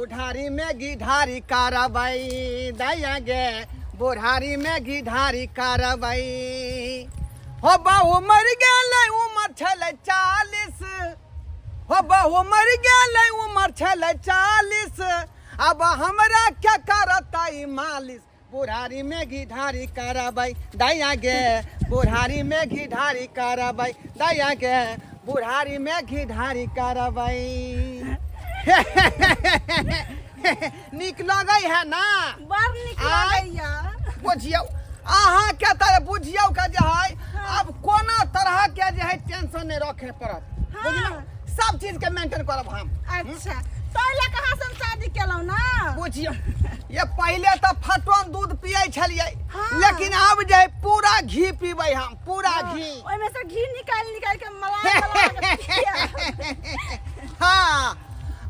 बुढ़ारी में घी करबै दैया गे, बुढ़ारी में घी करबै। हो बहु मरि गेलै उमर छलै 40, हो बहु मरि गेलै उमर छलै 40, अब हमरा क्या करतै मालिश। बुढ़ारी में घी ढारी करबै दैया गे, बुढ़ारी में घी ढारी करबै दैया गे, बुढ़ारी में घी ढारी करबै। नीक लगै है ना? बड़ नीक आय। लगैया। बुझियौ अहाँके तऽ बुझियौ के जे है आब कोनो तरह के जे है टेंशन नहि रखे पड़त। बुझलहुँ, सब चीज के मेंटेन करब हम। अच्छा, पहिले कहाँ से हम शादी केलहुँ ना? बुझियौ, ये पहिले तऽ फटोन दूध पियै छलियै, लेकिन आब जे है पूरा घी पीबै हम, पूरा घी। ओहिमे से घी निकालि निकालि के मलाई मलाई के पियब। हाँ,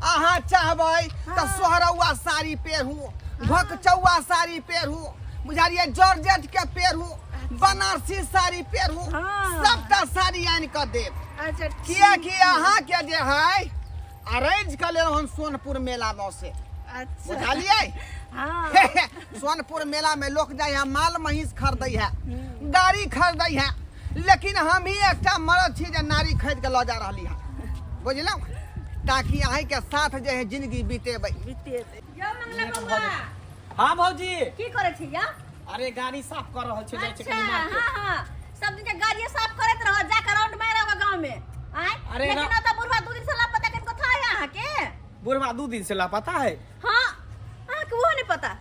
अहाँ चाहबै तऽ सोहरौआ साड़ी पेहरू, घोकचौआ साड़ी पेहरू, बुझलियै, जॉर्जेट के पेहरू, बनारसी साड़ी पेहरू, सबटा साड़ी आनि कऽ देब। अच्छा, कियाकि अहाँके जे है अरेंज कऽ लेलहुँ हन सोनपुर मेला में से। बुझलियै? हाँ। सोनपुर मेला में लोक जाइ है माल महींस खरीदै है, गाड़ी खरीदै है, लेकिन हम ही एकटा मरद छी जे नारी खरीद के लऽ जा रहली हन, बुझलहुँ, ताकि अहींके साथ जे है जिंदगी बितेबै। बितेबै। यौ मंगला बौआ। हाँ भौजी। की करै छी यौ? अरे गाड़ी साफ कर रहल छी, जाइ छी अच्छा, कनी मार्केट। हाँ, हाँ। सब दिन के गाड़िए साफ करैत रह, जा के राउंड मारब गांव में। आय? अरे लेकिन ना- ओतऽ बुढ़वा 2 दिन से लापता कनि कथा है अहाँ के? बुढ़वा 2 दिन से लापता है? हाँ, अहाँ के ओहो नहीं पता।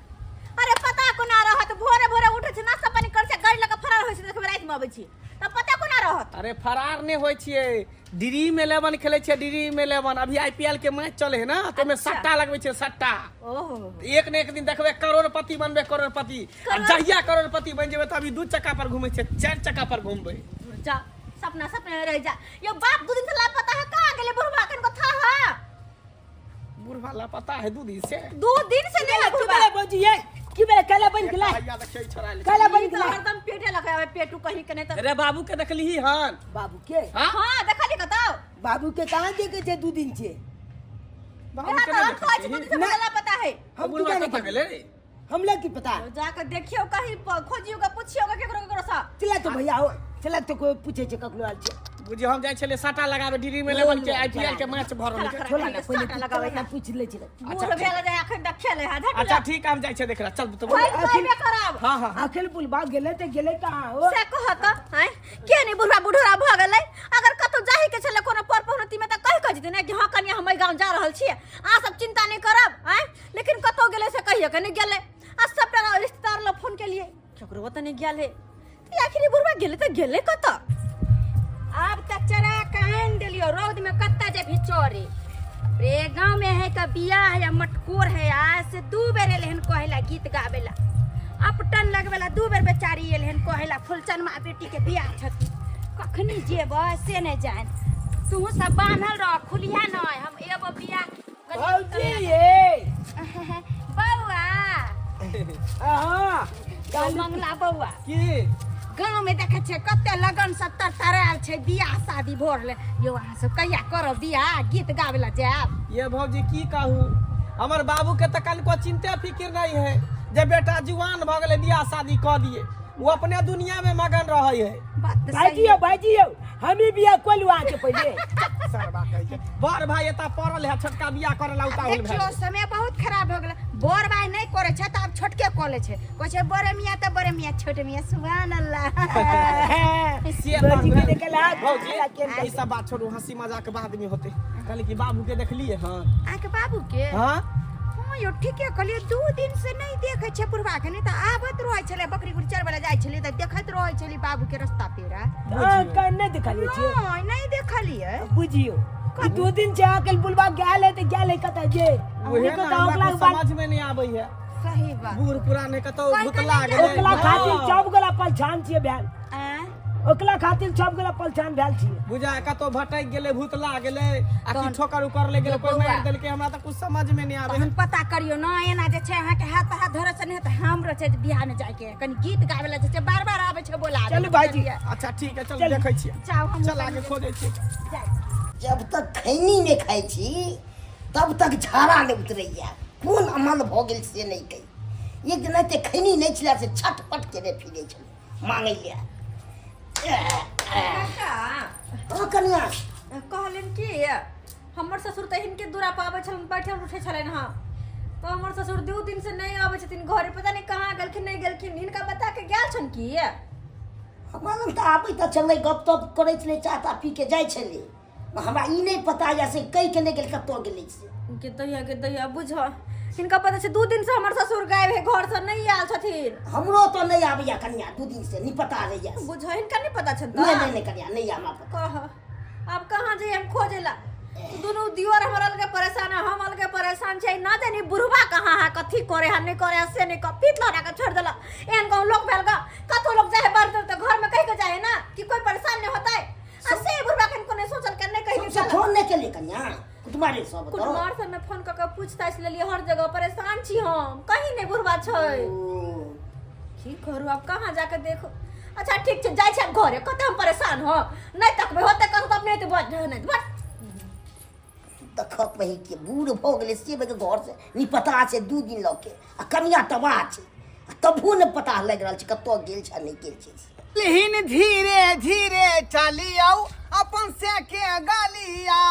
अरे पता कोना रहत, भोरे भोरे उठै छै, नाश्ता पानी करै छै, गाड़ी लऽ कऽ फरार होइ छै, देखबै राति में अबै छी। तऽ पता कोना रहत? अरे फरार नहि होइ छियै, ड्रीम इलेवन खेलै छियै, ड्रीम इलेवन। अभी आईपीएल के मैच चले है ना, तो ओहिमे सट्टा लगबै छियै, सट्टा। ओहो। एक ने एक दिन देखबै करोड़पति बनबै, करोड़पति। आ जहिया करोड़पति बनि जेबै तऽ अभी 2 चक्का पर घूमै छियै, 4 चक्का पर घूमबै। जा, सपना सपने रह जा। यो बाप 2 दिन से लापता है, कहाँ गेलै बुढ़वा, कन कथा है? बुढ़वा लापता है 2 दिन से। 2 दिन से नहीं है की बुढ़वा। भेलै भौजी ये? की भेलै? कैला बनि गेलै? भैया देखियौ, ई छोड़ा ले। कैला बनि ई तऽ गेलै? हरदम पेटे लगे आबै, पेटू कहीं के नहीं तऽ। अरे बाबू के देखलिही हन? बाबू के? हाँ? हाँ, देखली कतौ? बाबू के कहाँ देखे छै 2 दिन से? बाबू इएह के तऽ नहि हम कहै छी, 2 देखलिही? दिन से बुढ़वा लापता है। हम बुढ़वा की कतऽ गेलै रे? हमला की पता? जाकर देखियो, कहीं खोजियो, पूछियो केकरो केकरो से। चला तो भैया हो, चला तो कोई पूछे छे ककरो आल छे। बुझियो हम जाइ छलियै साटा लगाबे ड्रीम इलेवन के आईपीएल के मैच भऽ रहल छै। छोला ना पहिले साटा लगाबै ना पूछ ले छे। बूढ़ भेल जाय अखन तक खेले है। अच्छा ठीक, हम जाइ छै देखला, चल तो। अखन खराब। हां हां। अखन बुलबा गेले ते गेले कहां हो? से कहत आय के नहीं बुढ़वा बुढ़ोरा भ गेलै। अगर कतौ जाहि के छले कोनो पर पहुनती में त कहि कह जेतै ने कि हां कनिया हम एहि गांव जा रहल छी, अहाँ सब चिंता नहीं करब आय। लेकिन कतौ गेलै से कहियो के नहीं गेलै। आ सबटा रिश्तेदार लग फोन केलियै, केकरो ओतऽ नहीं गेल है। तऽ आखिर ई बुढ़वा गेलै तऽ गेलै कतऽ? आब तऽ चरा के आनि देलियो, रौद में कत्ता जेबही चरे रे। गाँव में है का बियाह है या मटकोर है, आज से 2 बेर एल हन कहेला गीत गावेला, अपटन लगवेला 2 बेर बेचारी एल हन कहेला फुलचनमा बेटी के बियाह छथि, कखनी जेबै से नहीं जान। तू सब बान्हल रह, खुलिहा नहीं, हम एबो बियाह। भौजी ये बौआ। हां, मंगला बौआ। की गाँव में देखे छे कते लगन सब तरतरायल छे, बियाह शादी भोर ले। यो अहाँ सब कहिया करब बियाह, गीत गावे ला जायब? ये भौजी की कहू, हमर बाबू के तऽ कनको चिंते फिक्र नहीं है जे बेटा जुआन भऽ गेलै बियाह शादी कऽ दिए, वो अपने दुनिया में मगन रहे है। बात तऽ भाईजी सही यौ, भाईजी यौ, हम ही बियाह कोलू अहाँके पहिले। सरबा कहै छै बड़ भाई एतऽ पड़ल है, छोटका बियाह करे ला उताहुल देखियौ भेल। समय बहुत खराब हो गेलै, बड़ भाई नहीं करे छै तऽ आब छोटके कऽ लै छै, कहै छै बड़े मियाँ तऽ बड़े मियाँ, छोटे मियाँ सुभान अल्लाह। से तऽ भौजी के भेल। देखल हाथ भौजी, केन ई सब बात छोड़ू, हंसी मजाक बाद में होते। कहली कि बाबू के देखलिए हन? अहाँके बाबू के? हाँ। हाँ यौ, ठीके कहलियै, 2 दिन से नहीं देखै छै बुढ़वा के, नहीं तऽ आबैत रहै छलै, बकरी गुड़ी चरबै लए जाइ छलै तऽ देखैत रहै छलै बाबू के रस्ता पेरा। अहाँ कान नहि देखलियै छियै? नहीं, नहीं देखलियै। बुझियौ, ई 2 दिन से अहाँके बुलबा गेल है तऽ गेल है कतऽ जे? उहे कतऽ ना, हमरा ओकला कुछ बात समझ में नहीं आबै है। सही बात। बूढ़ पुराने कतौ कोई भुतला कने गेलै। ओकला खातिर हाँ। सब गोला पहचान छियै भेल। आँय? ओकला खातिर सब गोला पहचान भेल छियै। बुझा कतौ भटक गेलै, भुतला गेलै, आ की तहन ठोकर उकर ले गेलै, यौ कोई बौआ। मारि देलकै, हमरा तऽ कुछ समझ में नहीं आबै है। तहन पता करियौ न, एना जे छै अहाँके हाथ पर हाथ धरऽ से नहि हेतै, हमरो छै जे बियाह में जाइके है, कनी गीत गाबै लए जे छै बार बार आबै छै बोलाबै। चलू भाईजी। अच्छा ठीक है, चलू चलू। देखै छियै। जाउ, हमहूँ चल आगे कनी खोजै छियै। जाइ छी। जब तक खैनी नहीं खाई छी तब तक झाड़ा नहीं उतरैया। कोन अमल भऽ गेल से नहि कहि एक दिन एते खैनी नहि छलै से छटपट केने फिरै छलै मांगै लए। काका। हँ कनिया। कहलनि कि हमर ससुर तऽ हिनके दूरा पर आबै छलनि, बैठल उठै छलनि हँ, तऽ हमर ससुर 2 दिन से नहि आबै छथिन घरे, पता नहि कहाँ गेलखिन नहि गेलखिन। हिनका बता के गेल छनि की? हमरा लग तऽ आबै तऽ छलै, गप तप करै छलै, चाह ताह पी के जाइ छलै। हमरा ई नहि पता यऽ से कहि के नहि गेल कतऽ गेलै से। के दैया के दैया बुझ, हिनका पता छै 2 दिन से हमर ससुर गायब है, घर से नहि आयल छथिन। हमरो तऽ नहि आबैया कनिया, 2 दिन से नहि पता रहैया। बुझ, हिनका नहि पता छनि? नहि नहि नहि कनिया, नहि हमरा पता। कह, आब कहाँ जाइए हम खोजे ला? दुनू दियोर हमर अलगे परेशान है, हम अलगे परेशान छै। ना जानी बुढ़वा कहाँ है, कथी करे है नहीं करे है से नहीं कह, पीत लड़ा के छोड़ देला। एहन कहूँ लोग भेल गा, कतौ लोग जाए बाहर तऽ घर में कह के जाए ना कि कोई परेशान नहीं होता है। आ से बुढ़वा के को नहीं सोचल के नहीं कहि के सबसे चल। फोन नहि केलियै कनिया? कुटुमारे सब तऽ कुटुमार सब में फोन कऽ के पूछताछ लेलियै, हर जगह परेशान छी हम, कहीं नहीं बुढ़वा छै। ओ, की करू आब, कहाँ जाके देखू? अच्छा ठीक छै, जाइ छी आब घरे, कते हम परेशान हो नहीं तकबै होते कतौ तऽ अपने बज नहीं बस। देखक बही के बूढ़ भऽ गेलै से के घर से नहि पता छै 2 दिन लऽ के, आ कनिया तबाह छै आ तबो नहि पता लागि रहल छै कतऽ गेल छै आ नहि गेल छै से। लिहिन धीरे धीरे चली आऊ अपन से के गालिया,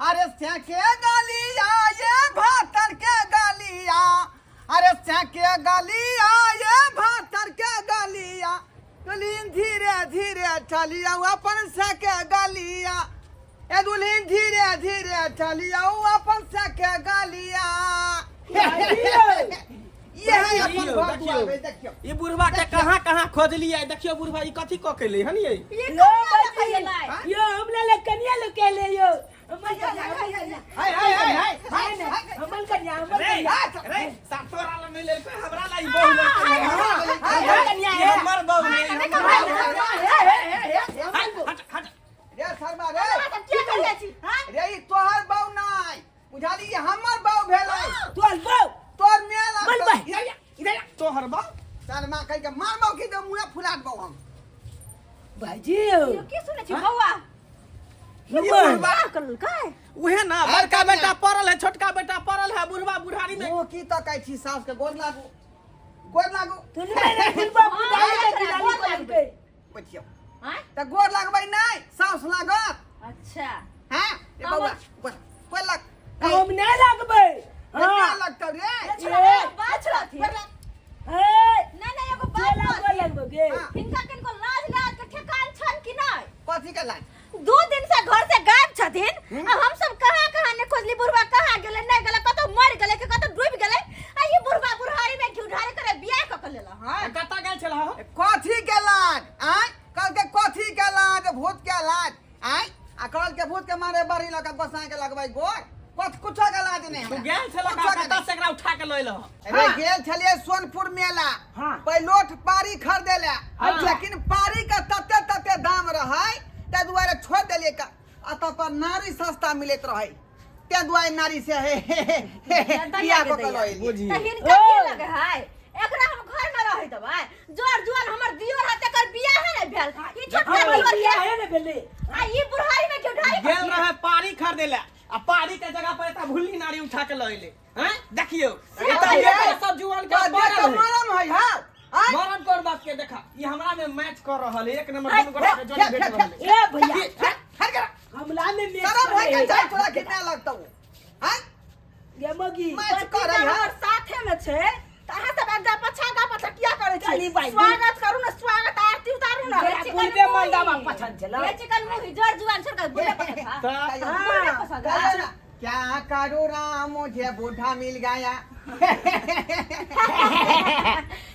अरे से के गालिया ये भातर के गालिया, अरे से के गालिया ये भातर के गालिया। दुल्हिन धीरे धीरे चली आऊ अपन से के गालिया, ए दुल्हिन धीरे धीरे चली आऊ अपन से के गालिया। ये है अपन देखियौ, घर देखियौ। दुआर, देखियौ। ई बुढ़वा के कहाँ कहाँ खोजलियै, देखियौ बुढ़वा ई कथी कऽ के एलै हन ये? ये यो कहाँ बच्ची, देखै यो हमरा लग कनिया लोग के ले यो। हमर कनिया, हमर कनिया। हाय हाय हाय हाय हाय हाय। हमर कनिया, हमर रे कनिया। रे सातोरा ला नहि लेलकै, हमरा ला ई बहू लेलकै। हमर कनिया ई है। हमर बहू नहीं, हमर बहू। हट हट हट। रे शर्मा रे, की करै छी? हाँ? रे ई तोहर बहू নাই बुझाली, ई हमर बहू भेलै। तोहर बहू? तोहर मेल। बोल भाई। इधर आ, इधर आ। तोहर बा शर्मा कहि के मारबौ की दे मुँह फुला देबौ हम। भाईजी यौ। यो की सुनै छी बौआ? ई बुढ़वा करलकै उहे ना, बड़का बेटा पड़ल है, छोटका बेटा पड़ल है, बुढ़वा बुढ़ारी में। मुँह की तकै छी? सास के गोर लागू, गोर लागू। दुनू बहिन बुढ़बा बुढ़ारी में गिरानी करलकै। बैठियौ। आँय? तऽ गोर लागबै नहि, साउस लागत। अच्छा। हैं ए बौआ, गोर गोर लाग। हम नहि लगबै। हाँ हाँ लगतौ रे। ए, बात छथिन। ए नहीं नहीं, एगो तोरा बात गोर लगबै गे। हाँ। हिनका किनको लाज लाज के ठेकान छन कि नहीं? कथी के लाज? 2 दिन से घर से गायब छथिन आ हम सब कहाँ कहाँ ने खोजली, बुढ़वा कहाँ गेलै नहीं गेलै, कतौ मर गेलै कि कतौ डूबि गेलै, आ ई बुढ़वा बुढ़ारी में घी ढारी करे बियाह कऽ के लेला। हां कतऽ गेल छल हो? कथी के लाज? आँय, कहलकै कथी के लाज, भूत के लाज। आँय, आ कहलकै भूत के मारे बड़ी लऽ के गोसाई के लगबै गोर, कथ कुछो के लाज नहीं तू हमरा। गेल छल कुछो के कतऽ से एकरा उठा के लऽ एलह? अरे गेल छलियै सोनपुर मेला। हाँ। पैलोठ पारी खरीदे ला, लेकिन पारी के तते तते दाम रहै ताहि दुआरे छोड़ देलियै। का अतऽ पर नारी सस्ता मिलैत रहै, ताहि दुआरे नारी से हे हे हे हे हे बियाह कऽ के लऽ एलियै। बुझिए तऽ हिनका की लगे है एकरा हम घर में रहै देबै? जोर जुआन हमर दियोर है, तेकर बियाह है नहीं भेल, ई छोटका हमर दियोर के बियाह है ने भेलै। आ ई बुढ़ारी में क्यों ढारी गेल रहे पारी खरीदे ला आ पारी के जगह पर एता भुल्ली नारी उठा के लऽ एलै हैं। देखियौ एता ये सब जुआन के तो देख पड़ल के है। मरम है हाँ आँय? मरम कोन बात के? देखा ई हमरा में मैच कर रहल है, एक नंबर दुनू गोटा के जोड़ी भेट रहल है। ए भैया, हट करा। हमला में मैच शरम है के करे। जाय तोरा कितना लगतौ? आँय? गे मगी। मैच करै है। हमर साथे में छै तऽ अहाँ सब एक पछा गा पछा किया करै चली छी? भाई। स्वागत करू ने, स्वागत आरती उतारू ने। तोरा बुढ़बे मर्दावा पसंद छलौ। ये चिकन मुही जोर जुआन छोड़ के बुढ़े पसंद था। तऽ बुढ़े पसंद था। कहियो ना, क्या करूँ राम मुझे बूढ़ा मिल गया।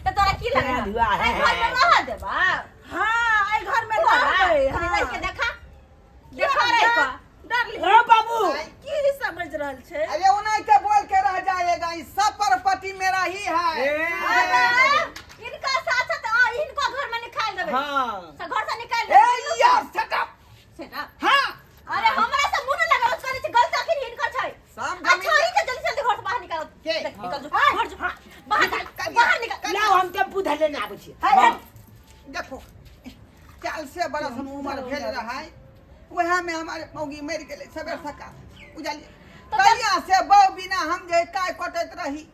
तो तोरा की लगे है? हुआ है। एहि घर में रह देबा? हाँ, एहि घर में तोरा रहबै। कनी हाँ। रहि के देखा देखा रे का डरली ओ बाबू। की समझ रहल छै? अरे ओनाहिते बोल के रह जाएगा, ई सब प्रॉपर्टी मेरा ही है। ए अरे, इनका साथ साथ आ इनको घर में निकाल देबे। हाँ से घर से निकाल ए देबे। यार शट अप। सेटा हाँ। अरे हमरा से मुंह न लगाओ, करै छै गलत आखिर हिनकर छै। सब आ जमीन छोरी के जल्दी जल्दी घर से बाहर निकालो। के? देख, निकल जो घर जो, बाहर निकाल, बाहर निकाल। लाओ, हम टेम्पू धरले ने आबै छी। है, देखो 40 बरस हम उम्र भेल रहा है, वह में हमारे मौगी मर गेलै सबेर सकाल, बुझलियै? कहिया से बहु बिना हम जे काय कटैत रही।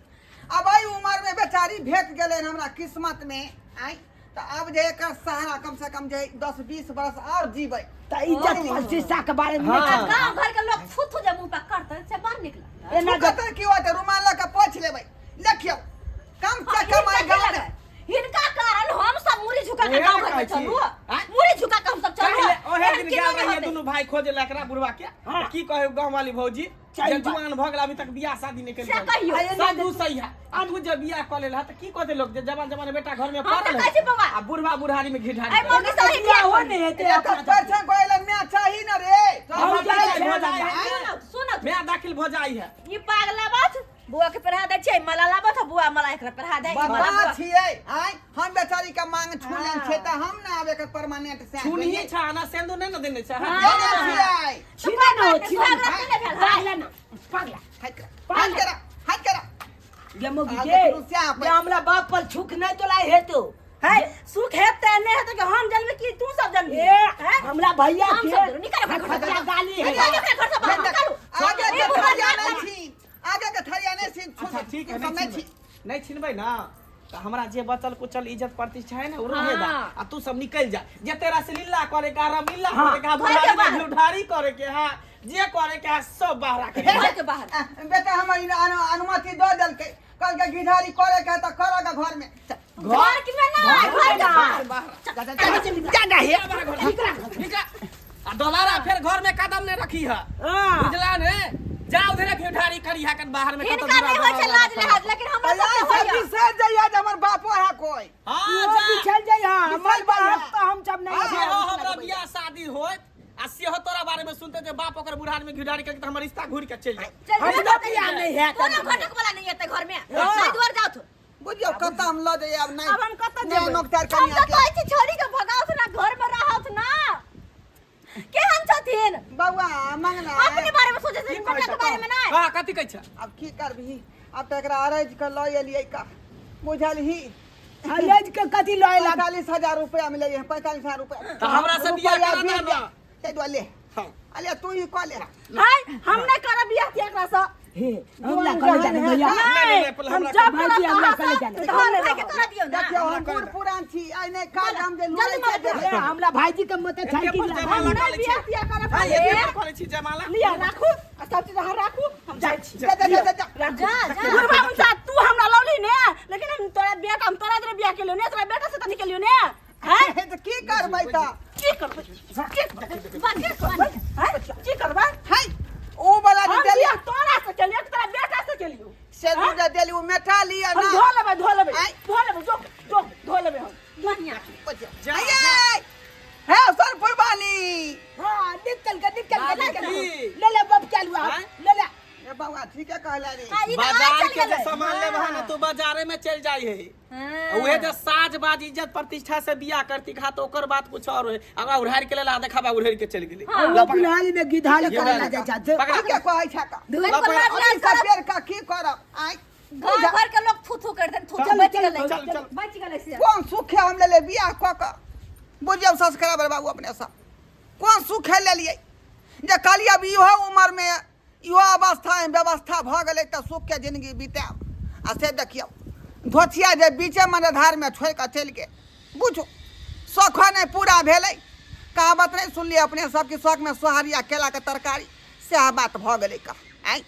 अब एहि उम्र में बेचारी भेट गेलै हमरा किस्मत में आय, तऽ अब जे एकर सहारा कम से कम जे 10-20 बरस और जीबै। तऽ इज्जत प्रतिष्ठा के बारे में हाँ। नहि गांव घर के लोग थू थू जे मुंह पर करतै से बड़ नीक लगतै। एना जे कतऽ की होतै, रुमाल लऽ कऽ पोछि लेबै। देखियौ कम से कम एहि गाँव में हिनका कारण हम सब मुड़ी झुका के ओहे गांव ने घर कहै में छी। चलू, आँय? मुड़ी झुका के हम सब चलू। काल्हि ओहे एहन दिन केना गेल नहि रहियै होतै। दुनू भाई खोजे ला एकरा बुढ़वा के। हाँ। की कहे गांव वाली भौजी सही जे बात। जुआन भऽ गेल अभी तक बियाह शादी नहि से केलकै। कहियौ। आ एना सब दू सही है। आ तू जे बियाह कऽ लेल त की कहते लोग जे जवान जवान बेटा घर में हम तऽ पड़ल कहै छी बौआ। आ बुढ़वा बुढ़ारी में घिढारी एहि मौगी से बियाह बियाह हो नहि हेतै एतऽ अपना परिछन करै लए माय चाही ने रे। हम जाइ छियै। भऽ जाइ है। सुनू सुनू, माय दाखिल भऽ जाइ है। ई पाग लाबत बुआ के पहिरा दै छै, मला लाबत बुआ मला एकरा पहिरा दै, ई मला बता बुआ। छियै आय, हम बेचारी के मांग छूलन छै तऽ हम ने आब एकर परमानेंट से छुनही छ ना सेंदूर नहि ने देने छै। हाँ। देने छियै। छीना न हो, छीना न। सुहाग रात नहि भेल, हाय। पागला न, पागला। हट करा, हट करा, हट करा। गे मौगी आ, गे, देखलू श्याम। जे हमरा बाप पर छुक नहि तोलाय हेतौ। है सुख हेतै नहि हेतै कि हम जानबै कि तू सब जानबी? ए, हमरा भैया हम के सब जानबै। निकाल ओकरा घर से। फटिया गाली है। निकाल ओकरा घर से बाहर, निकालू। आगे के ए, बुढ़वा थरिया नाक नहि छीन, आगे के थरिया नहि छीन, अच्छा ठीक है, सब नहीं नहि छिनबै, छीन। नहीं छिनबै ना तऽ हमरा जे बचल कुचल इज्जत प्रतिष्ठा है ना ओ रहे दा, हाँ। आ तू सब निकल जा। जे तेरा से लीला करे के रमलीला हाँ। करे के घर के बुढ़ारी में बाहर। घुढ़ारी करे के है, जे करे के है सब बाहर रखे। घर के बाहर। आ, बेटा हमर ई अनुमति दऽ देलकै, कहलकै घिढारी करे के है तऽ करऽ के घर में। घर के में ना, घर के बाहर। बाहर जा, जा, जा, जा, जा, हे। निकल आ दोबारा फिर घर में कदम नहीं रखी है, हाँ। बुझला ने? जा उधरे घिढारी करी है कन बाहर में। हिनका नहि होइ छै लाज लिहाज, लेकिन हमरा तैयार सबके से होइया। बिसरि जइया जे हमर बापो है कोई। हाँ, तू जा। बिछल जाइ हां, हमर बिछल जाइ बाप हँ। तऽ हम सब नहीं हाँ। सेहो हमरा बियाह शादी होत आ सेहो तोरा बारे में सुनते जे बाप ओकर बुढ़ारी में घिढारी करके त हमर रिश्ता घूर के चलि जाए। चल, हमरो चल, बियाह नहि हैत। कोनो घटक वाला नहि एतै घर में। ताहि दुआरे जाउथ। बुझियौ कतऽ हम लऽ जइयै आब नहि। आब हम कतऽ नहि जेबै? नोकतार हम कनिया तऽ के। कहै छी छोड़ी के भगाउथ ना, घर में रहौथ ना। केहन छथिन? बौआ मंगला अपने बारे में सोचै छथिन, कनिया के बारे में नहि। हां, कथी कहै छै? आब की करबही, आब तऽ एकरा अरैज के लऽ एलियै का बुझलही? अरैज के कथी लऽ एला? 45,000 रुपया मिलै है, 45,000 रुपया। तऽ हमरा से बियाह रुपया करा भी दे ना। ताहि दुआरे ले। हाँ। अरे तू ही कऽ ले। हाय, हम नहि करब बियाह तियाह एकरा से। हे, हमरा कले जाने भैया। नहीं, नहीं, पहले हम हमरा जब भाईजी, करब हमरा तहाँ कले से जाने। तहाँ नहि भाई के रहब। करा दियौ ना। देखियौ हम बूढ़ पुरान छी, आइ नहि काज हम जे जल्दी लुरै मार के देबै। ए, हमरा भाईजी के मोटरसाइकिल एके पर ला। जयमाला हम कऽ नहि लै बियाह छी। तियाह करब। हाँ, एके पर कऽ लै छी जयमाला। लिअ राखू आ सब चीज अहाँ राखू, हम जाइ छी। जा जा जा जा, जा। जा जा। बुढ़बा उनसा तू हमरा लौली ने, लेकिन हम तोरा बेटा, हम तोरा जरे बियाह केलियो ने, तोरा बेटा से त निकलियो ने। हैं? तऽ की करबै तऽ? की करबै? की करबै? बन बन। हैं? की करबै? है ओ वाला जे हम देली बियाह तोरा से केलियो कि तोरा बेटा से केलियो? से दूध जे देली ओ मेटा लिअ हम ना। धो लेबै, धो लेबै, आँय। धो लेबै, जो जो धो लेबै हम। बढ़िया। जा, आइये! हे सोनपुर वाली। हाँ, निकल के, निकल के, निकल के। की? ले ले बाप के आलू आँय? ले ले। ए बौआ ठीके कहला रे। आ, ई तऽ आइ बाजार चलि के जे गेलै। सामान लेबह ना तू बाजारे में चल जाइ है। हाँ। उहे जे साज बाज इज्जत प्रतिष्ठा से बियाह करती खा तो ओकर बात कुछ और होए। अगर उड़ार के लेला देखबा उड़ार के चल गेली। हाँ। वो बुढ़ारी में गिधारी करे ला जाइ छै। पकड़ा। ठीके कहै छै का। धुआं पर लाज लाज अभी करब। सब बेर का की करब आइ? गाँव घर के लोग थू थू कर देन, थू थू। चल, बच चल, गेलै, चल, चल। बच गेलै से। कोन सुख है हम लेले बियाह कऽ कऽ? बुझियौ सब्सक्राइबर बाबू अपने सब कोन सुख है लेलियै जे कहलियै अब इहो उम्र में इहो अवस्था में व्यवस्था भऽ गेलै तऽ सुख के जिंदगी बितायब, आ से देखियौ धोथिया जे बीचे मझधार में छोड़ि कऽ चलि गेल। बुझू शौखो नहि पूरा भेलै। कहावत नहि सुनलियै अपने सब कि शौख में सोहारी आ केलाके तरकारी, सएह बात भऽ गेलै। कह आँय।